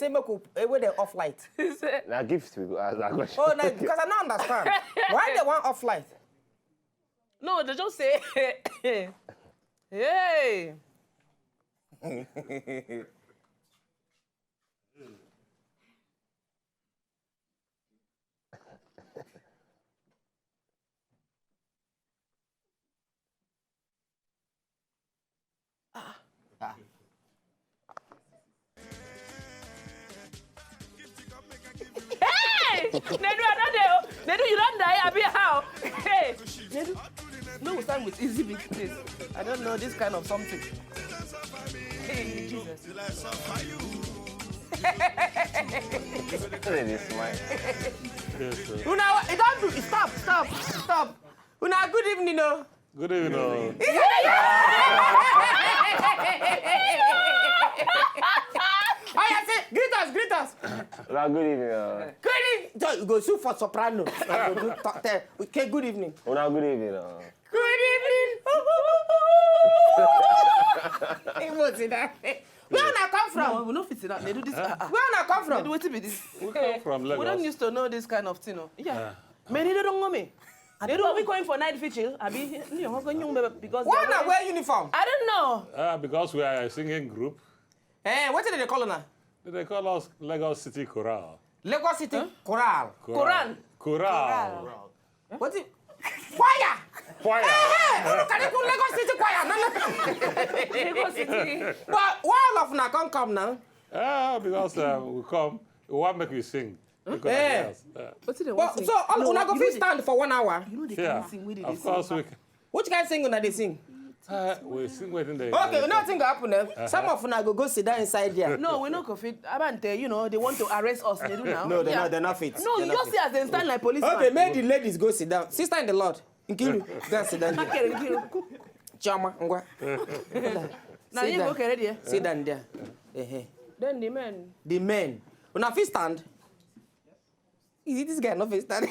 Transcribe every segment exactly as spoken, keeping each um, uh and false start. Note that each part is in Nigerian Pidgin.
They make up, eh, where they off light. Now gifts we go ask that question. Oh, no, because I don't understand. Why they want off light? No, they just say, hey. Hey! Nedu, I don't know. Nedu, you don't die. I be how? Hey, Nedu. No, we start with easy big, please. I don't know this kind of something. Hey, Jesus. This smile. Una, it don't do. Stop, stop, stop. Una, good evening, no. Good evening. Oh. Oh, yeah, say, greet us, greet us. Now, good evening. Uh, Good evening. So you go sue for soprano. You go do top ten. Okay, good evening. Una, good evening. Uh, Good evening. Emoji that. Where una come No, from? We no fit sit down. They do this. Uh, uh. Where una come from? They do wetin be this? we come from We don't Lagos. Used to know this kind of thing. Oh. Yeah. Many don't know me. They do. Are we going for night vigil? I be, you know, going young baby because Why they una are wear uniform? I don't know. Uh, because we are a singing group, Eh, what did they call una? They call us Lagos City Chorale. Lagos City Chorale. Quran. Chorale. What is choir? Choir. Hey, hey, can you put Lagos City Choir? No, no. Lagos City. But why all of una come come now? Ah, because uh, we come, we want make we sing. Because Eh. Yes, uh, Wetin they But want sing? so all No, una go you fit know they- stand for one hour. You know they yeah, can sing with of this. Course we can. Which kind of singing una dey sing? Uh, we sing wetin they. Okay, nothing go happen. Eh? Some of una go go sit down inside there. No, we no go fit. Abante, you know, they want to arrest us. They do now. No, they're Yeah. not. They're not fit. No, They're you not just fit. see as they stand like policeman. Okay, make the ladies go sit down. Sister in the Lord, Nkiru, go and sit down there. Makere, Nkiru. Chioma, ngwa. Now Sit you down. Go carry there. Sit down there. Eh, eh. Then the men. The men. Una fit stand? Is it this guy no fit stand?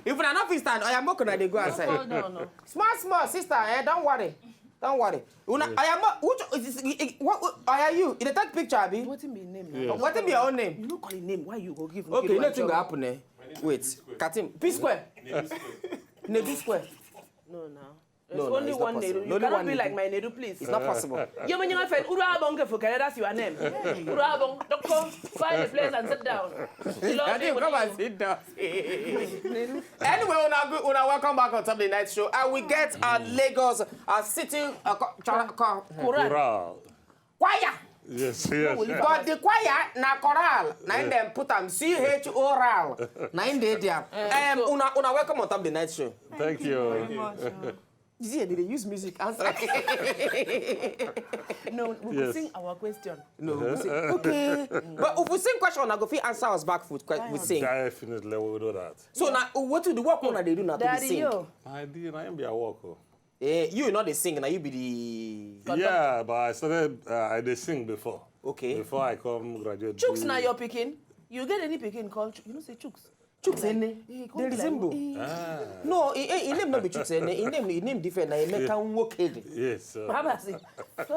If una no fit stand, oya make una dey go outside. Fall down, no. Small, small, sister, eh, don't worry. Don't worry. Una, oya mo, which, is, is, is, what, what, oya you, you dey take picture, abi? Wetin be name? Yeah. Now? Wetin be your own name? You no call him name. Why you go give? Okay, give nothing am go job? Happen, eh? Wait, Katim, P Square. Nedu Square. No, now. No, There's no, only it's not one possible. Nedu. You Only cannot one be Nedu. Like my Nedu, please. It's not possible. You mean you friend Uru Abong for Canada, you are name. Uru Abong, don't come. Find a place and sit down. The Lord I be think with come and you. Sit down. Anyway, una good, una welcome back on top of the night show. And we get our Lagos, our city, uh, co- chora- co- Quran. Chorale. Choir. Yes, yes. But the choir na chorale. Na im dem put am C H O R A L. Na im dey there. Um, una, una welcome on top of the night show. Thank you. Very much. Uh, You see, they dey use music answer. No, we Yes. Go sing our question. No, we say, okay. But if we sing question, I go fit answer us back with que- with sing. Definitely, we will do that. So now, what do the work una dey do now to dey Daddy, sing? Yo. I did. I am be a work. Oh. Eh, you not dey sing now. You be the Yeah, but I started. Uh, I did sing before. Okay. Before I come graduate. Chuks do- Now your picking. You get any picking called? You know say Chuks. Chuks Ene. He They called like- resemble. He- Ah. No, he, he, he name no be Chuks Ene. He name, he name different. Na Emeka Nwokedi. Yes. Uh, Baba say. So,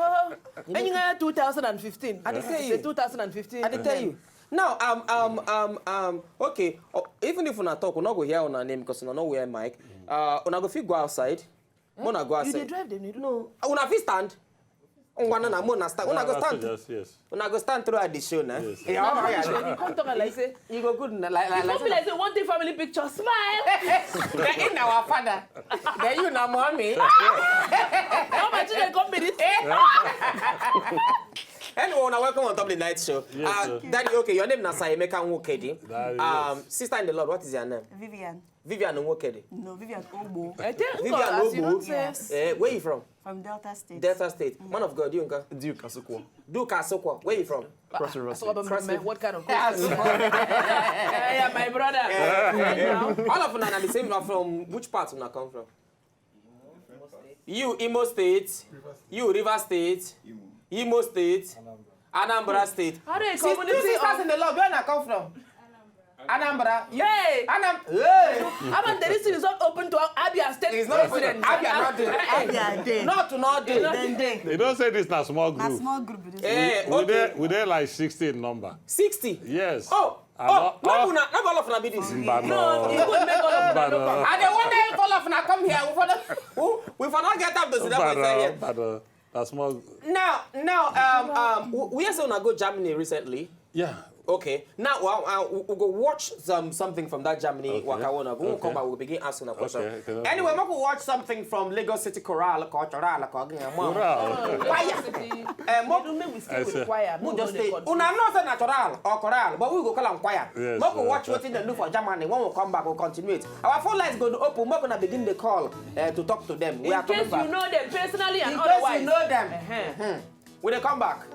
and you got two thousand and fifteen. I dey tell Say you. two thousand and fifteen. I dey tell you. Now, um, um, um, um, okay. Oh, even if una talk, una go hear una name because una no wear mic. Uh, una go fit go outside. Una go You dey outside. Drive them. You do No, una fit stand. Una na, una stand. Una go that's stand. Yes, yes. Una go stand throughout the show now. Yes. Yeah, all right. You come talk like say. You go good na, like, like, You come be like. Like say one thing family picture. Smile. Then in our father. Then you na mommy. How much they come be this? Anyway, una welcome on top of the night show. Yes, Uh, sir. Daddy, okay, your name na Sir Emeka Nwokedi. Daddy, Um, yes. Sister in the Lord, what is your name? Vivian. Vivian Nwokedi. No, Vivian Ogbo. I tell you, Vivian as you Ogbo. Don't say. Yes. Eh, where you from? From Delta State. Delta State. Man of God, you nka? Duke Asukwo. Duke Asokwa. Where you from? Cross River So, State. my, what kind of Yeah, question? Asokwa. Yeah, my brother. All of una na the same. From which part una come from? You Imo State, you River State, Imo State, Anambra State. How do you Sis- two community sisters of- in the Lord. Where una come from? Anambra. Hey! Anam. Hey! Aban, the list is not open to Abia State It's not open. President. Abia not there. Eh, eh. Abia dey. Not to not there. Dem dey. You don't say this na small Na group. Small group be this. Eh, We dey okay. We dey like sixteen number. Sixty. Yes. Oh, I oh, don't- no, oh. una, no go love na be this. Mba No, no. you go make all of Mba them no. look am. I dey wonder if all of una come here. We for not, we, we for not get up to sit down Mba for inside no. here. Mba no. Na small. Now, now, um, um, we, we hear say una go Germany recently. Yeah. Okay. Now, uh, uh, we, we go watch some something from that Germany Okay. waka. When we Okay. come back, we'll begin asking a question. Okay, okay, no Anyway, problem. We go watch something from Lagos City Chorale, Chorale, Chorale. Wow. Fire. Eh, mo- Make we I still see. require. Mo Make just we dey stay. continue. Una know say na Chorale or Chorale, but we go call am choir. Yes, Make we uh, watch wetin dem do for Germany. When we come back, we'll continue it. Our phone lines go dey open. Make una begin dey call uh, to talk to them. We In are coming case back. You know them personally and In otherwise. Case you know them. Uh-huh. Hmm. We dey come back.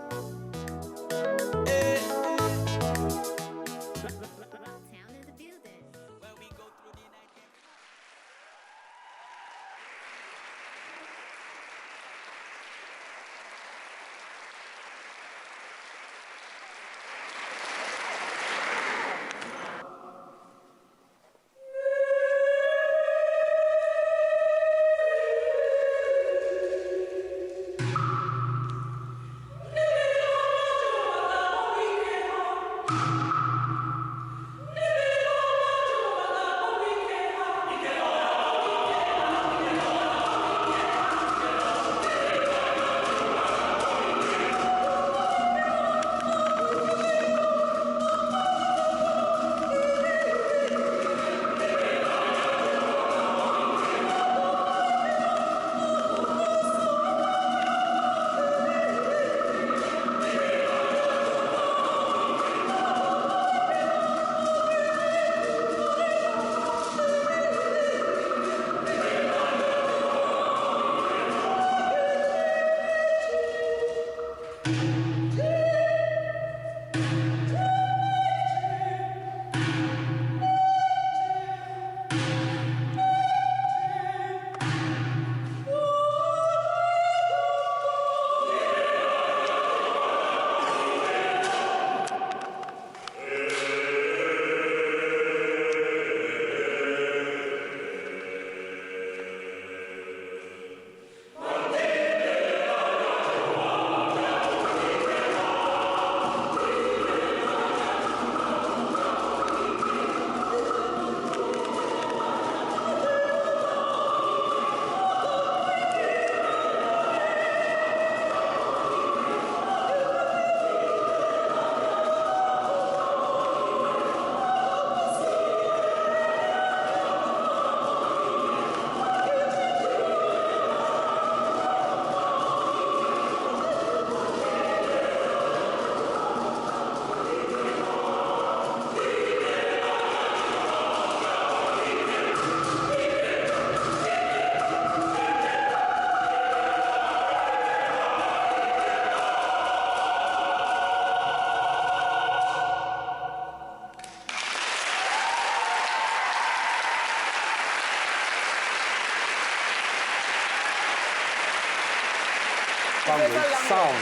Town in the building. Sound.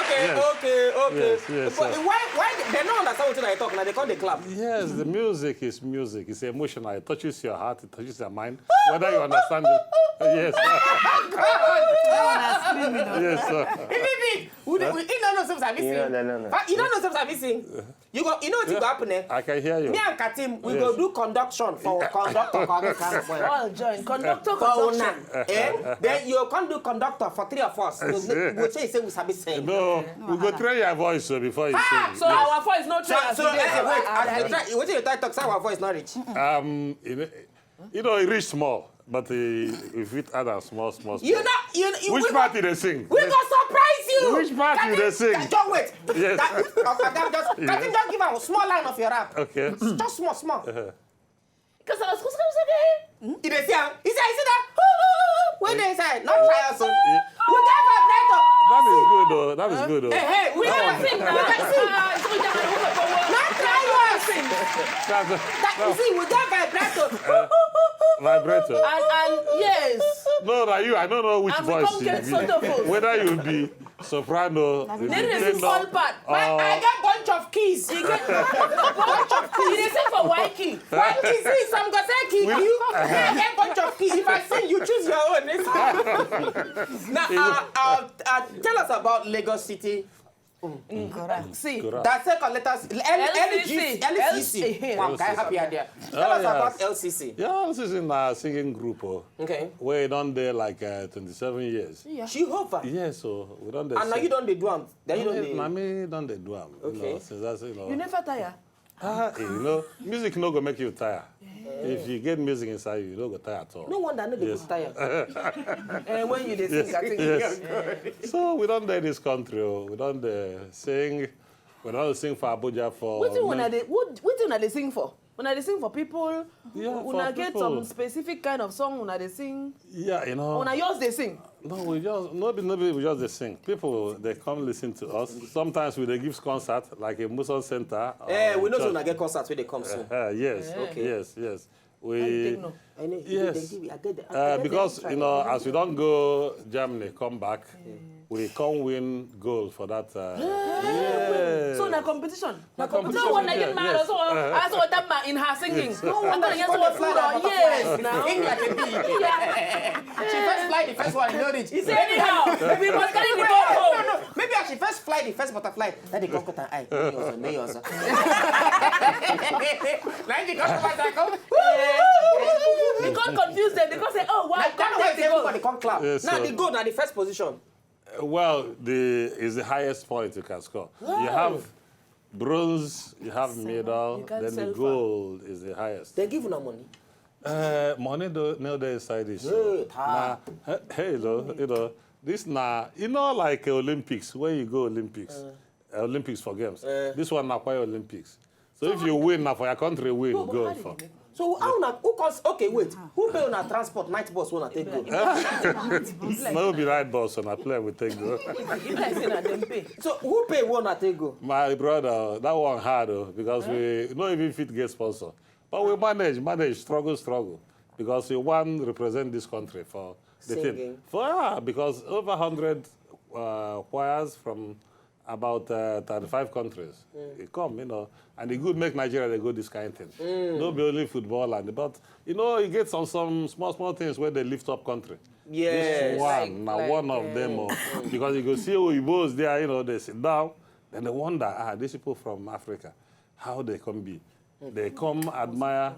Okay, Yes. okay, okay. Yes, yes, But sir. Why, why they don't understand what I talk now? They come the clap. Yes, the music is music. It's emotional. It touches your heart. It touches your mind. Whether you understand it, yes, Una scream, you know. Yes, sir. If it be, we, we, you don't know something I You know, no, no, no. You don't know something I sing. You go, you know what you go happen eh? I can hear you. Me and Katim, we go do conduction for conductor. All join. Conductor, For una, conduction. Eh? Then you come do conductor for three of us. We go say say we sabi sing. No, we go train your voice so before you sing. So our voice no So, train. so eh, wait, as you try, what you try talk say our voice not reach. Um, you know, you know, it reach small, but uh, if it add a small, small, small. You know, you, you Which we part did they sing? We go surprise you. Which part Can did you- they sing? Just wait. Yes. That, okay, just, can you just give a small line of your rap? Okay. Just small, small. Because I was supposed to say, You dey see am? He say, you see that? When they say, not try us. Oh. Yeah. We get vibrator. That is good though. That is good though. Hey, hey, we we get don't sing now. Not try us. That's a, That, you see, we get vibrator. vibrator. And, and yes. No, no, you. I don't know which And we voice come you get be. Soto voice. Whether you be soprano. Then they sing all part. My, I get bunch of keys. He get bunch of keys. He dey sing for why key? Why key? See, some go say key key. I get bunch of keys. If I sing, you choose your own. Now, uh, uh, uh, tell us about Lagos City. Correct. See, That second letter, L- L C C. L C C. Wow, can I happy idea? Tell us about L C C. Yeah, this is in a singing group. Oh. Okay. We don dey like uh, twenty-seven years. Jehovah. Yes, so we don dey. And now you don dey do am. Then you don Na dey. me don dey do am. You Okay. know, since I say, you know, You never tire. Ah, you know, music no go make you tire. If you get music inside you, you no go tire at all. No wonder no dey Yes. go tire. Eh, when you dey sing, I think. Yes. So we don dey this country. Oh. We don dey sing. We don sing for Abuja for. Wetin una dey what wetin una dey sing for? Una dey sing for people. Yeah, Una for get people. Some specific kind of song una dey sing. Yeah, you know. Una just dey sing. No, we just no be no be we just dey sing. People they come listen to us. Sometimes we dey give concert like a Muson Center. Or Eh, we know church. So una get concert wey dey come soon. Uh, yes, Okay. yes, yes. How you take We know? I know. Yes. They give, I get the, I Uh, get because the you know, as we don go Germany, come back, we come win gold for that. Uh, yeah. So na competition. Na competition. competition, No, one na yes, get mad yes. Also, also that man in her singing. No one That's yes what what fly like food. Butterfly. Yes, now. Sing like a bee. She first fly the first one, you know it. He said anyhow. We must carry the ball No, home. no, no. Maybe I should first fly the first butterfly. Then they come cut an eye. Me also, me also. Like the customers that come. We can't confuse them because they oh wow. Like that way, everybody come clap. Yes, Now sir. The gold now the first position. Well, the is the highest point you can score. You have bronze, you have medal, You got then the silver. Gold is the highest. They give una money. Uh, money do no dey inside this. Hey, ta. Nah, hey, hey, lo, you know, this na, you know, like Olympics, where you go Olympics, uh, Olympics for games. Uh. This one na quite Olympics. So if you win, na for your country win, No, but go how did for. you make So how una who cost okay wait who pay una transport night bus wey una take go? No be right bus, and I play with take go. If like say na dem pay. So who pay wey una take go? My brother, that one hard oh, because we no even fit get sponsor. But we manage, manage, struggle, struggle. Because we want represent this country for the Singing. Thing. For ah, because over hundred uh, choirs from about uh, thirty-five countries. They come, you know, and e good make Nigeria they go this kind of thing. No be only football and but you know you get some some small small things where they lift up country. Yes. This one, Like- now like, one of uh, them, oh, because you go see Oyibos there, you know, they sit down, then they wonder, ah, these people from Africa, how they come be? They come admire,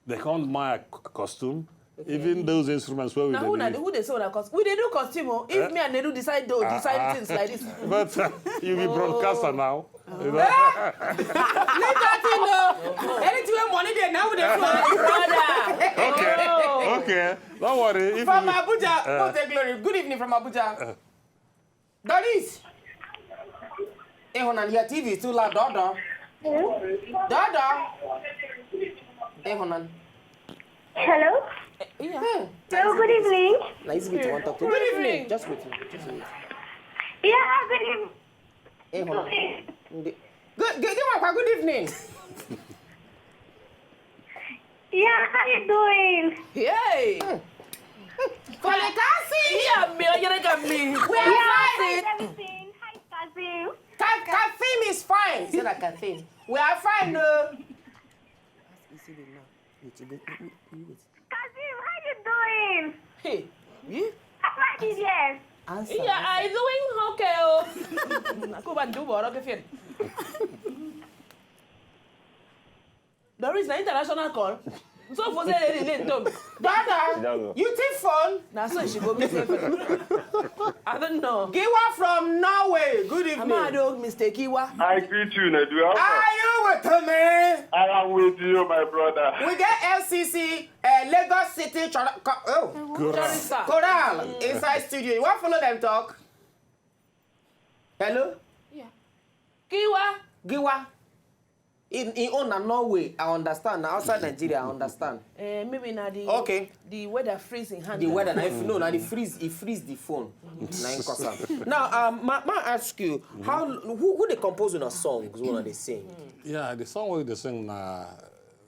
they come admire c- costume, even those instruments where we Na dey who na use. Who dey say una costume? We dey do costume o. If me and Nedu decide to Ah, decide ah. Things like this. But uh, you be broadcaster now. You know? Leave that thing o. Anything wey money dey now we dey do am. Brother. Okay, okay. Don't worry. If From you, Abuja, go take glory. Good evening from Abuja. Doris. Ehunan, your T V is too loud. Dodo. Dodo. Ehunan. Hello? Yeah. Hmm. Hello, good evening. Now it's me to want to talk to. Good evening. Just wait. Just wait. Yeah, good evening. Ehunan. Good, good, good, good evening. Yeah, how you doing? Hey. Falikasi. Yeah, me, you got me. Yeah, how's everything? Hi, Kazim. Ka- Kathim is fine. Say that Kathim. We are fine, no. Kazim, how you doing? Hey. Yeah. How are you? Yes. Answer. Yeah, I doing okay. Oh. Na ko ban dubo ro ke fin. There is an international call. So for say they didn't talk. Brother, you take phone. Now so she go be safe. I don't know. Giwa from Norway. Good evening. Amado, Mister Kiwa. I greet you, Nedu. How far? Are you with me? I am with you, my brother. We get L C C, uh, Lagos City, Chora- Co- oh, Chorister. Coral inside studio. You want follow them talk? Hello? Yeah. Kiwa. Giwa. In in own na Norway, I understand. Na outside Nigeria, I understand. Uh, maybe na the Okay. The weather freezing hand. The weather, na if no, na the freeze, it freeze the phone. Na im cause am. Now, um, ma, ma ask you, how who who dey compose una songs when they sing? Yeah, the song we dey sing na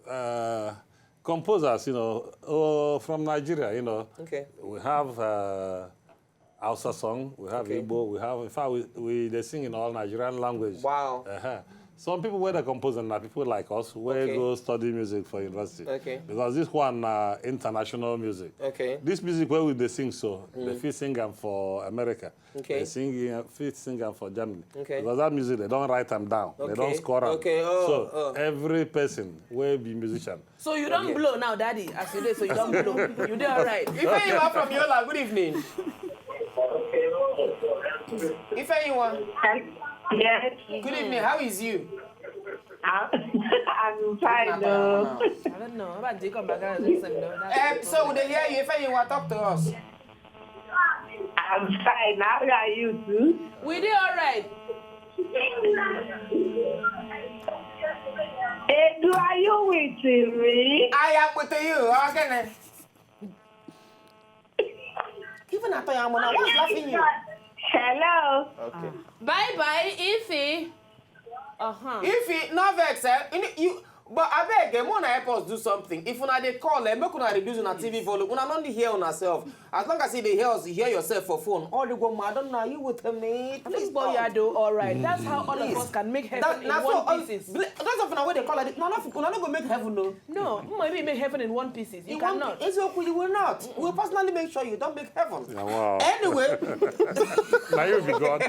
uh, composers, you know, oh, from Nigeria, you know. Okay. We have uh, Hausa song, we have Igbo, we have, in fact, we, we they sing in all Nigerian language. Wow. Uh-huh. Some people where they compose and are people like us, where go study music for university. Okay. Because this one uh, international music. Okay. This music where we they sing so, they fit sing am for America. Okay. They sing am- fit sing am for Germany. Okay. Because that music they don't write them down. They don't Okay. score am. Okay. Oh, So oh. every person will be musician. So you don't blow now, daddy. As you do, so you don't blow. You do all right. Ifeyiwa from Yola, good evening. Ifeyiwa, Yes. good evening. How is you? I'm, I'm fine, though. I don't know. About to come back and listen, though. That's Um, so we dey hear you. Ifeyiwa, talk to us. I'm fine. How are you too? We do all right. Edu, are you with me? I am with you. Okay. Even at Ayamona, what's laughing you? Hello. Okay. Bye bye, Ify. Uh-huh. If he not vex, eh? You, you, but I beg, eh, wanna help us do something. If una dey call, eh, make una reduce una T V volume. Una no dey hear una self. As long as you dey hear us, hear yourself for phone. All the go mad, don't know you with me. This boy, you do all right. That's how all of us can make heaven That, in that's one all, pieces. That's of una wey dey call like this. No, no, una no go make heaven, no. No, maybe make heaven in one pieces. You You won't, cannot. It's okay, you will not. We will personally make sure you don't make heaven. Yeah, wow. Anyway, Now you be God.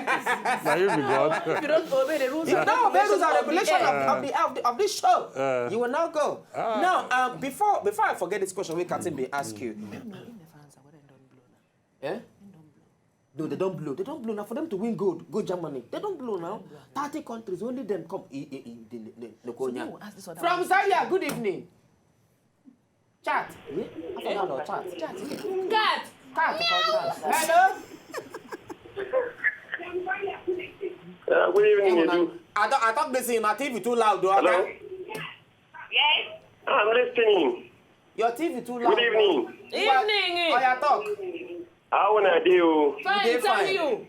Now you be God. If you don't obey the rules, If you and don't obey rules and regulations of the regulation of, air, of the of the of this show, Uh, you will not go. Ah. Now, um, before before I forget this question, we can be ask you. Eh? No, they don't blow. They don't blow now. For them to win gold, go Germany. They don't blow now. Thirty countries, only them come. I- I- I- the- the- the- the- So they will ask this other From one. Zaria, good evening. Chat. Eh? I forgot about chat. Chat. Cat. Cat. Chat. Hello. Uh, good evening, Edu. I thought I thought this in my T V too loud, though. Hello? Yes. I'm listening. Your T V too loud. Good evening. Evening. Oh, yeah, talk. How una dey o? Fine, dey tell fine. You.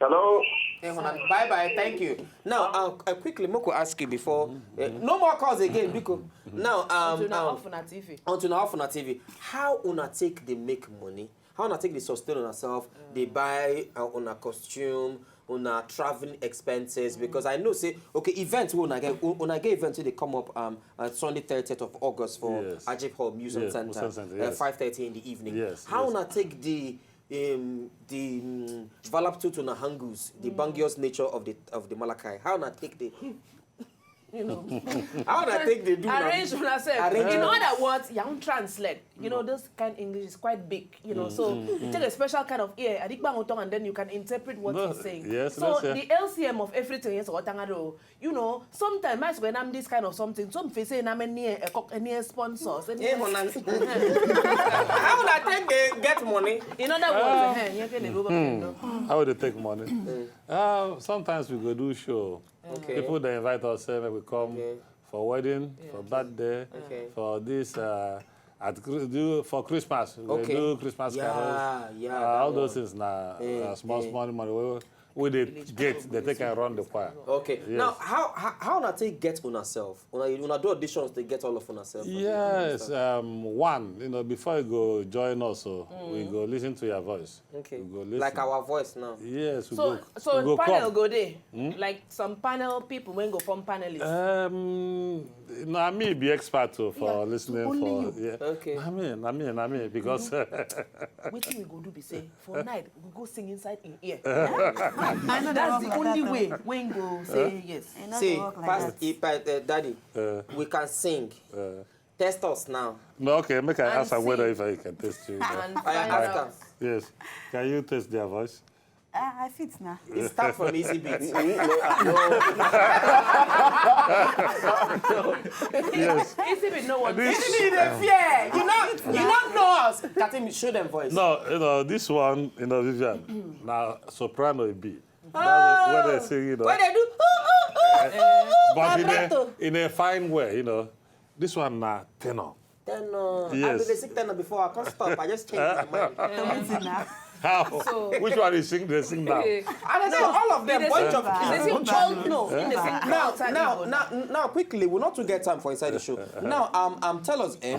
Hello? Hey, hold on. Bye bye. Thank you. Now, uh, uh, quickly, Moko ask you before. Uh, no more calls again, Biko. Now, um, Until now, um, off on our T V. Until now, off on our T V. How una take dey make money? How una take dey sustain on herself? They buy uh, on a costume, on a traveling expenses because I know say okay events wey una get una get events wey dey come up um uh, Sunday thirtieth of August for Yes. Ajib Hall Museum Yes, Center, Museum Center, uh, yes. five thirty in the evening. Yes, How yes. una take the um, the um, voluptuous una hangles, the bangious nature of the of the Malachi? How una take the you know, How una take dey do now? Arrange una self. Arrange In una- other words, you don't translate. You know, this kind of English is quite big. You know, so you take a special kind of ear, adigba tongue, and then you can interpret what No, he's saying. yes, So let's hear. the L C M of everything is otangado. You know, sometimes I when I'm this kind of something, some face say I'm any a cock any sponsors. Hey, hold on. How una take dey get money? In other words, eh, you can go back. How would they take money? Uh, sometimes we go do show. Okay. People they invite us, say make we come Okay. for wedding, for birthday, Okay. for this uh, at Chri- do for Christmas. We Okay. do Christmas Yeah, carols. yeah, Uh, that all those one. things now. Yeah, Uh, small, yeah. small money. We, we dey Village get. They take and run the choir. Okay. Yes. Now, how how how una take get on herself? Una una do auditions to get all of on herself. Yes. Um, one, you know, before you go join us, so we go listen to your voice. Okay. We go listen. Like our voice now. Yes. We So go, so we go panel come. go there. Hmm? Like some panel people when go form panelists. Um, no, I mean be expert too for Yeah, listening only for you. yeah. Okay. I mean, I mean, I mean because Wetin we go do be say for night we go sing inside in ear. I know That's the only way when go say yes. I know See, they work like past that. It, uh, daddy, Uh, we can sing. uh, Test us now. No, okay, make I And ask her whether see. if I can test you. Now. And I find ask out. Her. Yes. Can you test their voice? Uh, I fit now. It start from easy beat. Yes. Easy beat, no one. This- Easy beat, they fear. You know, you don't know us. Katim, show them voice. No, you know this one. You know, Vivian. Now soprano it be. That's what they sing, you know. What they do? But in a, in a fine way, you know. This one na tenor. Tenor. Yes. I been sing tenor before. I can't stop. I just changed my mind. How? So, Which one is sing? They sing now. And I know all of them. Bunch of kids. They sing both no. In the same Now, now, now, now, quickly, we'll not to get time for inside the show. Now, um, um, tell us, eh?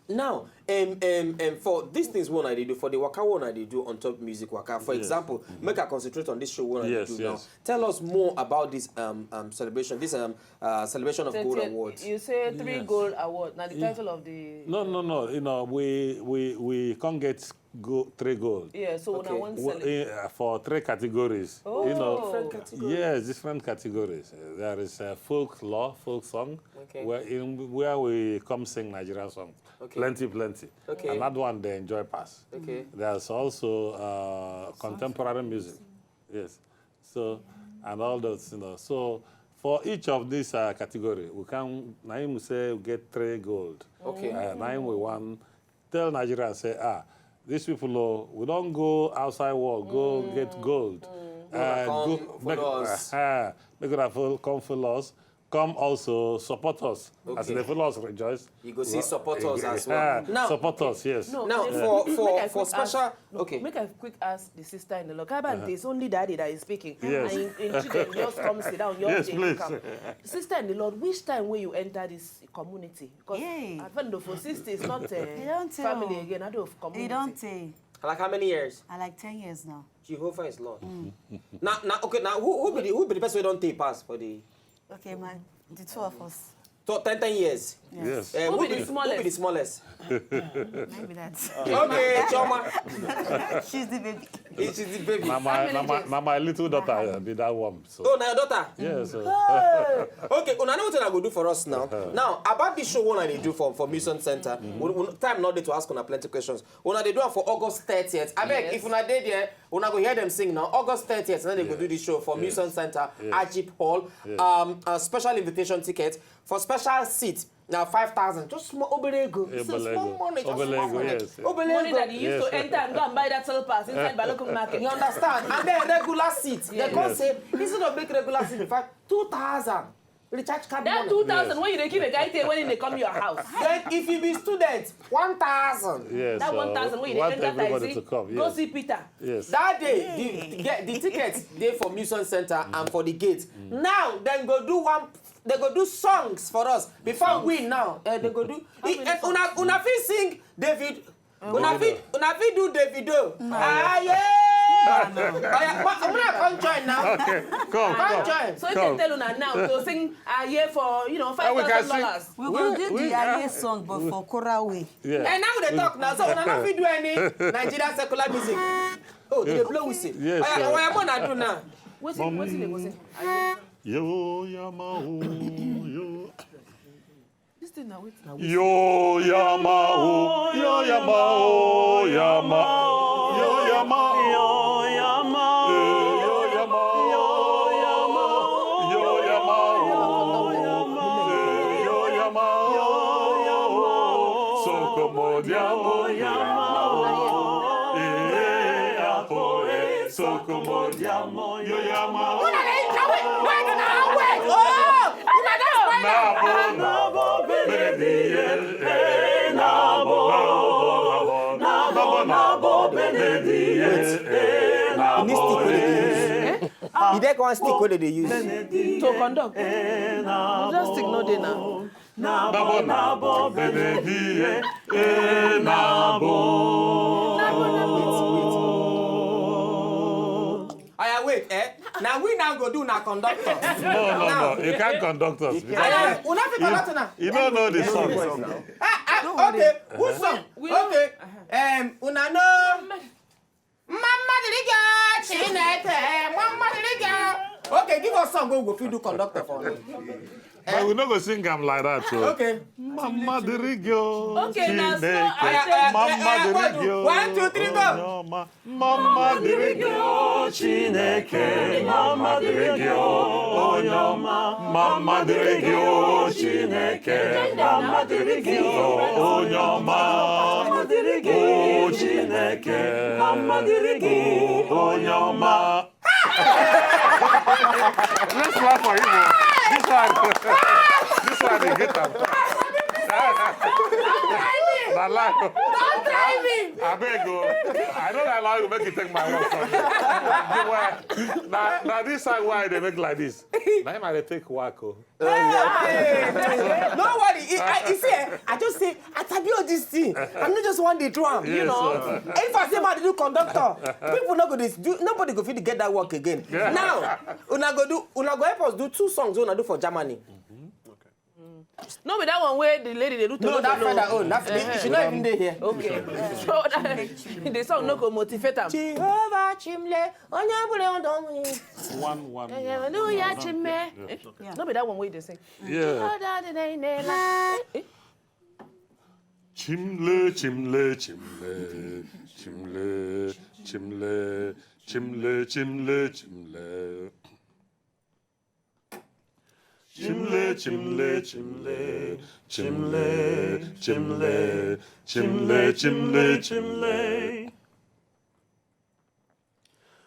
Now, um, um, um, for these things one I dey do, for the waka one I dey do on top music waka. For example, make I concentrate on this show one I dey do now. Tell us more about this um, um, celebration, this um, uh, celebration of gold award. You say three gold award. Now the title of the no, no, no. You know, we we we can't get go three gold. Yeah, so una wan celebrate for three categories. Oh. You know, different categories. Yes, different categories. Uh, there is uh, folklore, folk song, where in where we come sing Nigerian song, plenty, plenty. Okay. And that one they enjoy pass. Okay. There's also uh, contemporary music. Yes. So, and all those, you know. So, for each of these uh, category, we can, na him say we get three gold. Okay. Uh, na him we wan tell Nigeria say, ah, these people, oh, we don't go outside world, go get gold. Uh, go, make, uh, make una follow, come follow us. Come also support us. As they follow us, rejoice. You go see supporters as well. Now, support us, yes. No, now, for, for, for special, okay. Make a quick ask the sister in the law. Kaba, there's only daddy that is speaking. Yes. And in, in children, just come sit down, your yes, please. Sister in the Lord, which time will you enter this community? Because I found the for sister is not a family again, I do of community. Don't say. Like how many years? I like ten years now. Jehovah is Lord. Mm. Now, now, okay, now who, who be the who be the person who don't take pass for the Okay, my the two of us. So ten, ten years. Yes. Uh, who, who be the smallest? Who be the smallest? Maybe that. Okay, Choma. She's the baby. She's the baby. Now my, now my, now my little daughter uh, be that one. So. Oh, now your daughter? Yes. Okay, una know what una go do for us now. Now, about this show one I dey do for, for Mission Center, we, we, time not there to ask una plenty questions. Una dey do am for August thirtieth. I beg, if una dey there, una go hear them sing now. August thirtieth, now they go do the show for Mission Center, Ajib Hall. Um, a special invitation ticket for special seat. Now five thousand, just small obere ego. Small money, just small money. Obere ego. Money that you used to enter and go and buy that sell pass inside Balogun Market. You understand? And then regular seat. They come say, instead of make regular seat, in fact, two thousand. Recharge card money. That two thousand when you dey give a guy take when he dey come your house. Then if you be student, one thousand. Yes. That one thousand when you dey enter taxi, go see Peter. Yes. That day, the, the, the tickets dey for Mission Center and for the gate. Now, dem go do one, dem go do songs for us. Before we now, eh, dem go do, eh, una, una fit sing David, una fit, una fit do Davido. Aye. Oya, ma, una come join now. Okay, come, come join. So if they tell una now to sing Aye for, you know, five thousand dollars. We go do the Aye song, but for Kora way. Yeah. And now they talk now, so una no fit do any Nigerian secular music. Oh, they dey blow whistle. Yes. Oya, oya, mo na do now. Wetin, wetin they go say? Yo yama o yo. This thing na wetin? Yo yama o, yo yama o, yama. Yo yama, yo yama, yo yama, yo yama o, yo yama, yo yama o. Sokomo diamo yama o, eh, apo, eh, sokomo diamo yo yama o. Una dey wait, wait now, wait. Oh, una don spoil am. Nabo, nabo, benediel, eh, nabo. Nabo, nabo, benediel, eh, nabo. You need stick wey dem dey use. You get one stick wey dem dey use. To conduct. Just stick no dey now. Nabo, nabo, benediel, eh, nabo. Oya, wait, eh? Now we now go do na conductor. No, no, no. You can't conduct us. Oya, una fit conduct now. You don't know the song. Ah, ah, okay. Which song? Okay. Um, una know. Mama Diriga, Chineke, Mama Diriga. Okay, give us song we go fit do conductor for now. But we no go sing am like that, so. Okay. Mama Dirigio. Okay, now slow. Chineke. Mama Dirigio. One, two, three, go. Onyoma. Mama Dirigio, Chineke. Mama Dirigio, Onyoma. Mama Dirigio, Chineke. Mama Dirigio, Onyoma. Mama Dirigio, Chineke. Mama Dirigio, Onyoma. Let's clap for him. Oh. This one, this one, they get am. Na lie. Don't try me. Abeg o. I no dey allow you make you take my work from me. Well, na na this side wey I dey make like this. Na him I dey take work o. No worry. I, I, you see, eh, I just say, I sabi all this thing. I no just want the drum, you Yes, know. sir. If I say, man, do conductor, people no go dey do, nobody go fit get that work again. Yeah. Now, una go do, una go help us do two songs wey una do for Germany. No be that one wey the lady dey do No, tolo that tolo. feather own. That feather, she not even dey here. Okay. So that, the song no go motivate am. Jehovah Chimle, onye ọbụla ọdọ nwunye. One, one. Hallelujah, Chime. No be that one wey dey sing. Yeah. Father, the name, eh? Chimle, chimle, chimle, chimle, chimle, chimle, chimle, chimle. Chimle, chimle, chimle, chimle, chimle, chimle, chimle, chimle.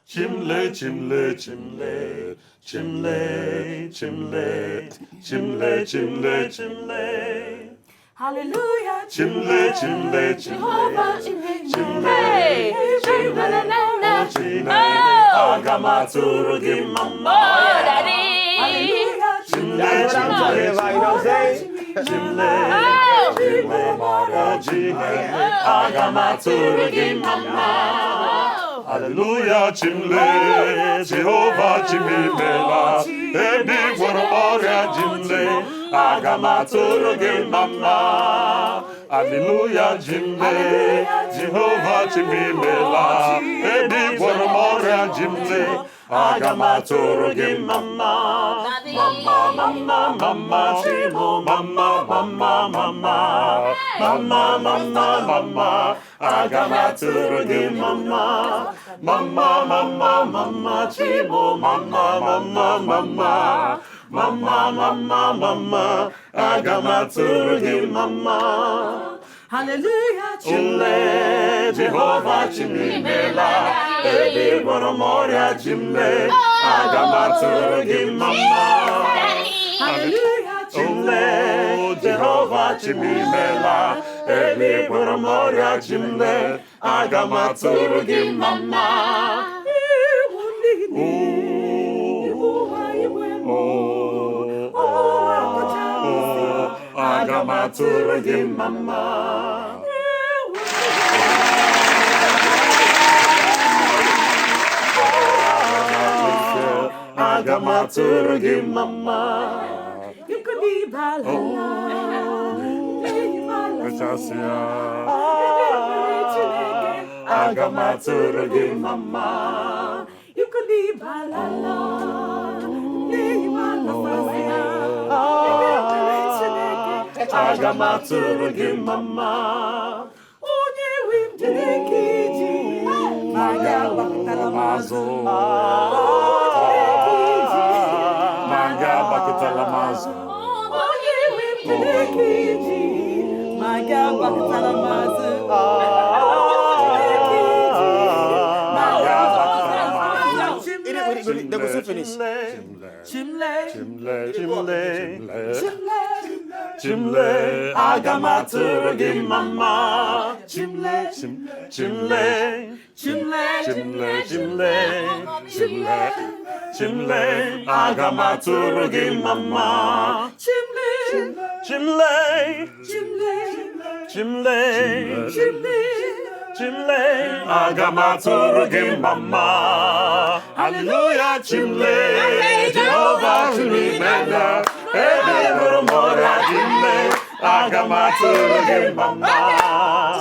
Chimle, chimle, chimle, chimle, chimle, chimle, chimle, chimle. Hallelujah. Chimle, chimle, chimle. Jehovah Chimle. Hey, Chimle, na, na, na. Chimle, Oh. aga m atụrụ gị mma. Oh, daddy. Hallelujah. Chimle, chimle, chimle. Chimle, chimle, mara Chimle, aga m atụrụ gị mma. Hallelujah, Chimle, Jehovah Chimimela, ebe ị gwọrọ m ọrịa Chimle, aga m atụrụ gị mma. Hallelujah, Chimle, Jehovah Chimimela, ebe ị gwọrọ m ọrịa Chimle, aga m atụrụ gị mma. Mama, mama, mama, Chimo, mama, mama, mama, mama, mama, mama, aga m atụrụ gị mma. Mama, mama, mama, Chimo, mama, mama, mama, mama, mama, mama, aga m atụrụ gị mma. Hallelujah. Chimle, Jehovah Chimimela, ebe ị gwọrọ m ọrịa Chimle, aga m atụrụ gị mma. Hallelujah. Chimle, Jehovah Chimimela, ebe ị gwọrọ m ọrịa Chimle, aga m atụrụ gị mma. Aga m atụrụ gị mma. Aga m atụrụ gị mma. Mechasịa, aga m atụrụ gị mma. Aga m atụrụ gị mma. Onye nwe m, Chineke iji, ma gị agbakụtala m azụ. Ma gị agbakụtala m azụ. Onye nwe m, Chineke iji, ma gị agbakụtala m azụ. Ma gị agbakụtala m azụ. They go soon finish. Chimle, Chimle, Chimle, Chimle, aga m atụrụ gị mma. Chimle, Chimle, Chimle, Chimle, Chimle, Chimle, Chimle, aga m atụrụ gị mma. Chimle, Chimle, Chimle, Chimle, aga m atụrụ gị mma. Hallelujah, Chimle, Jehovah Chimimela, ebe ị gwọrọ m ọrịa Chimle, aga m atụrụ gị mma.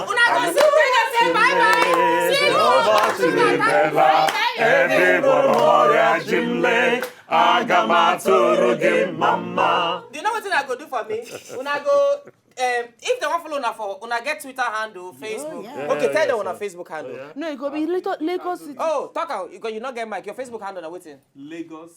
Una go see, una say bye bye. See you. Jehovah Chimimela, ebe ị gwọrọ m ọrịa Chimle, aga m atụrụ gị mma. You know what I go do for me? Una go, um, if they want follow una for, una get Twitter handle, Facebook. Yeah. Okay, tell them Yeah, on a yeah. Facebook handle. Yeah. No, e go be Lagos, Lagos City. Oh, talk out. You, got, you not get mic. Your Facebook handle now waiting. Lagos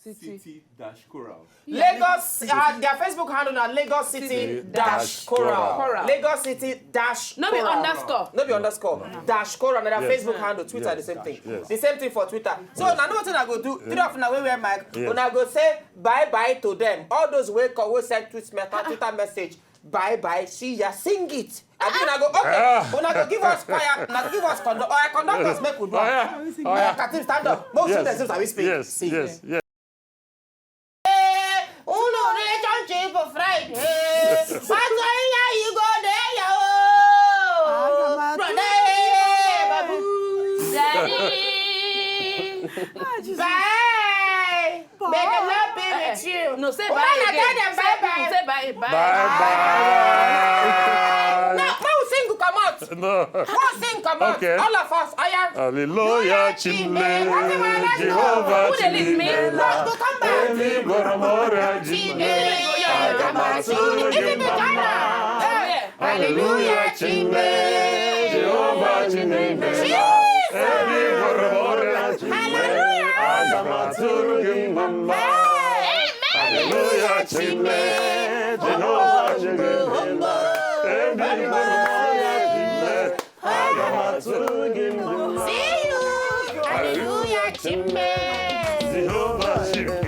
City. City dash Coral. Lagos, uh, their Facebook handle now Lagos City dash Coral. Coral. Lagos City dash No be Coral. Underscore. No be underscore. Dash Coral. Now their Yes. Facebook handle, Twitter, Yes, the same thing. Yes. The same thing for Twitter. So now, know what I go do? Three of now we wear mic. Yes. Una go say bye bye to them. All those who call, who send tweets, me, Twitter message. Bye bye. See ya. Sing it. Abi una go, okay. Una go give us choir, una go give us conduct. Oya, conductors, make we do am. Oya, Katim, stand up. Make we see the things that we speak. Yes, yes, yes. Unu reach on chief for Friday. Pastor, here you go there, yo. Brother, babu. Daddy. Bye. May the Lord be with you. No, say bye again. Say bye, bye. Bye bye. No, no, we sing, come out. No. Go sing, come on. Okay. All of us, I am. Hallelujah, Chime. Jehovah, who dey lead me? Chime. Lord, go come back. Every Boromora Chime. Chime. If you be Ghana. Hallelujah, Chime. Jehovah, Chime. Jesus. Every Boromora Chime. Hallelujah. Amen. Hallelujah, Chime. Jehovah, Chime. Every Boromora Chime. See you. Hallelujah, Chime. Jehovah, Chime.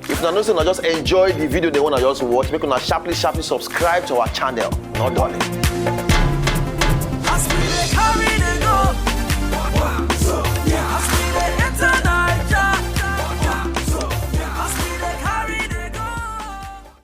If una know say una just enjoy the video, the one I just watch, make una sharply, sharply subscribe to our channel. No darling.